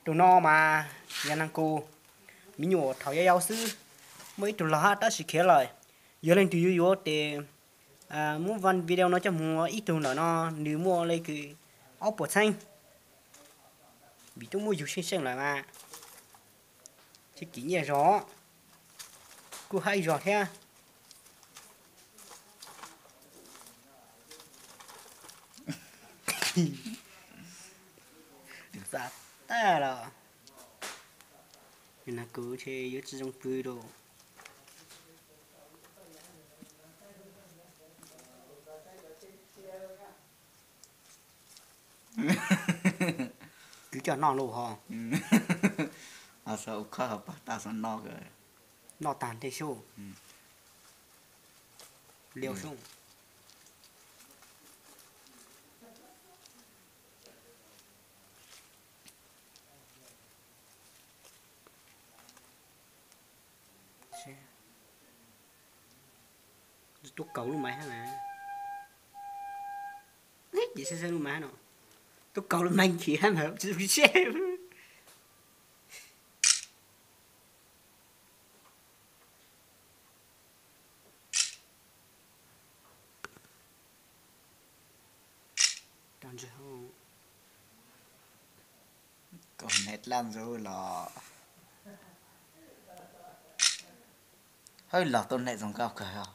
Tus no mas yog nag kus, me nyuam thaum yau yau xwb, muaj ib tug log hab tab sis khiav lawm. Yog leej twg yuav yuav tes muab video no coj mus ua ib tug ntawm no, nws muaj li kws ob puas txheeb, vim twb muaj yug seej seej lawm mas. Tsis kim nyiaj zog, kuj haib zog thiab. Xav tag los, nag kus ces yuav tsis zoo pw rau. Kwv coj noj lauj ho. Ho xav ua khob ho pag tag xav noj, noj tag ntej sub, liau sub. Tuaj kaus lub maiv hab na. Ces saib saib lub maiv no, tuaj kaus lub maiv nkiv hab mas tsis seb. Kaus hneev dlab ntxub los, hawb los tuaj hneev zoo nkauj kawg.